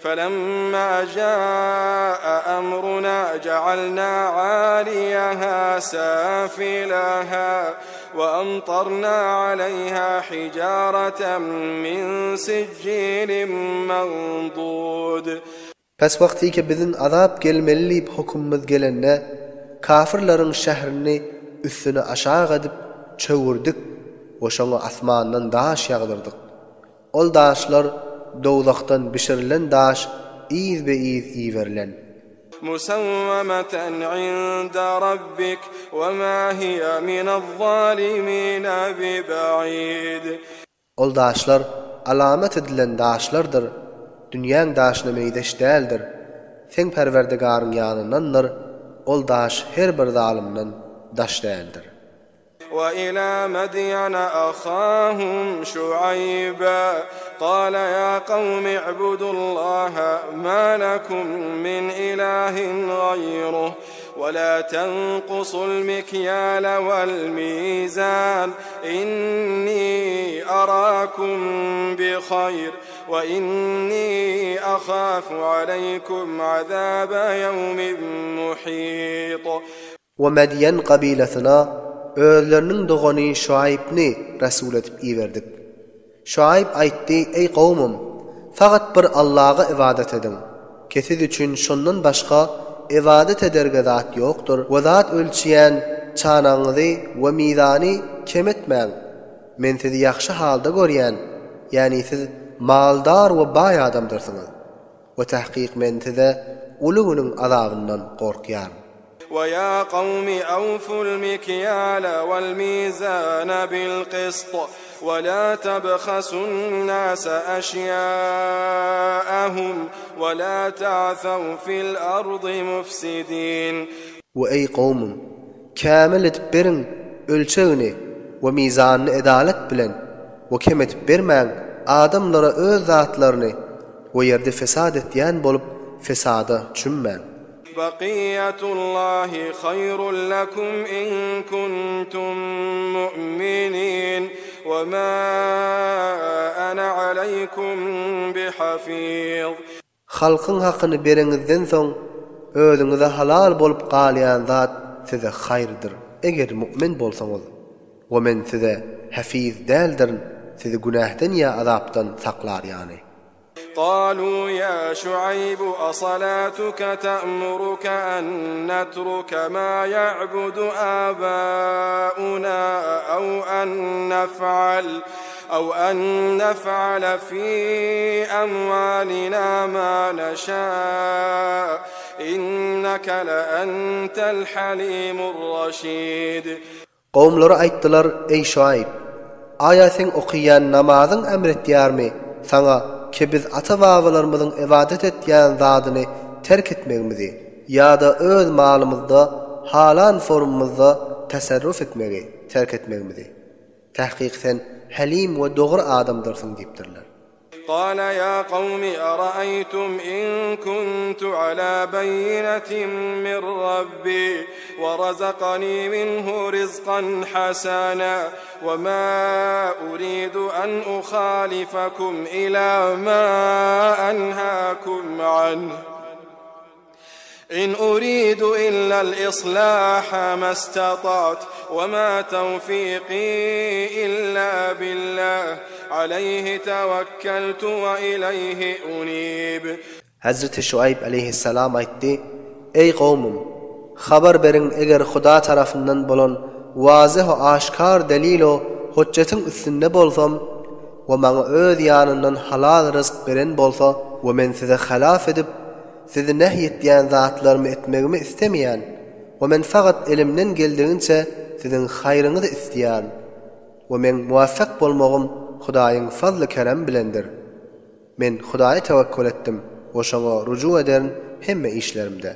فلما جاء أمرنا جعلنا عاليها سافلها وأمطرنا عليها حجارة من سجيل منضود Pes wagtyki biziň azap gelmeli diýip hökümimiz gelende, kafirleriň şährini üstüni aşak edip çöwürdik we şoňa asmandan daş ýagdyrdyk. Ol daşlar dowzahdan bişirilen daş yzbe-yz iberilen. Musawwamatan inda rabbik we ma hiýe minez-zalimine bibaid. Ol daşlar alamat edilen daşlardyr, dünýäň daşyna meňzeş däldir. Seň Perwerdigaryň ýanyndandyr, ol daş her bir zalymdan daş däldir. Wa ila Madýana ahahum Şuaýba, gala ýa kawmi i'budullaha ma lekum min ilahin gaýruh. Wa la tenkusul mikyala wal mizan inni arakum bi haýr we inni ahafu aleýkum azaba ýewmin muhit. We Medýen gabylasyna özleriniň dogany Şuaýbny resul edip iberdik. Şuaýb aýtdy, Eý kowumym! Fakat bir Allaga ybadat ediň, ki siz üçin şondan başga ybadat ederge zat ýokdur we zat ölçeýän çanagyňyzy we mizany kem etmäň. Men sizi ýagşy halda görýän, ýäni siz maldar we baý adamdyrsyňyz. We tahkyk men size uly günüň azabyndan gorkýaryn. We ýa kawmi awful mikyala wal mizana bil qist we la tabhasun nasa aşýaahum we la ta'thaw fil ardy mufsidin. We eý kowmum! Kämil edip beriň ölçegini we mizanyny edalat bilen we kem edip bermäň adamlara öz zatlaryny we ýerde fesat etýän bolup fesada çümmäň. Bakyýatullahi haýrun lekum in kuntum mu'minin we ma ana aleýkum bihafiz. Halkyň hakyny bereňizden soň özüňize halal bolup galýan zat size haýyrdyr, eger mu'min bolsaňyz. We men size hafiz däldirin, sizi günähden ýa azapdan saklar ýaly. Galu ýa Şuaýbu asalatuka ta'muruka an natruka ma ya'budu abauna aw an naf'al aw an naf'ala fi amwalina ma nasha innaka la antal halimur rashid. Kowumlary aýtdylar, Eý Şuaýb! Aýa seň okaýan namazyň emr etýärmi saňa ki biz ata-babalarymyzyň ybadat etýän zadyny terk etmegimizi ýa-da öz malymyzda halan formumyzda teserruf etmegi terk etmegimizi? Tahkyk sen Helim we dogry adamdyrsyň diýipdirler. Gala ýa kawmi araeýtum in kuntu ala beýinetin min Rabbi we razakani minhu rizkan hasana we ma uridu an uhalifakum ila ma anhakum anh. In uridu illa al-islaha mastata'tu we ma tawfiqi illa billah aleýhi tawakkaltu we ileýhi unib. Hezreti Şuaýb aleýhissalam aýtdy, Eý kowmum! Habar beriň eger Huda tarapyndan bolan wazyh we aşkar delil-u hujjetiň üstünde bolsam we maňa öz ýanyndan halal ryzk beren bolsa we men size halaf edip Sizi nehy etýän zatlarymy etmegimi islemeýän we men fakat elimden geldigiçe siziň haýryňyzy isleýärin we meň muwaffak bolmagym Hudaýyň fazly-keremi bilendir. Men Hudaýa tewekkül etdim we şoňa rujuk ederin hemme işlerimde.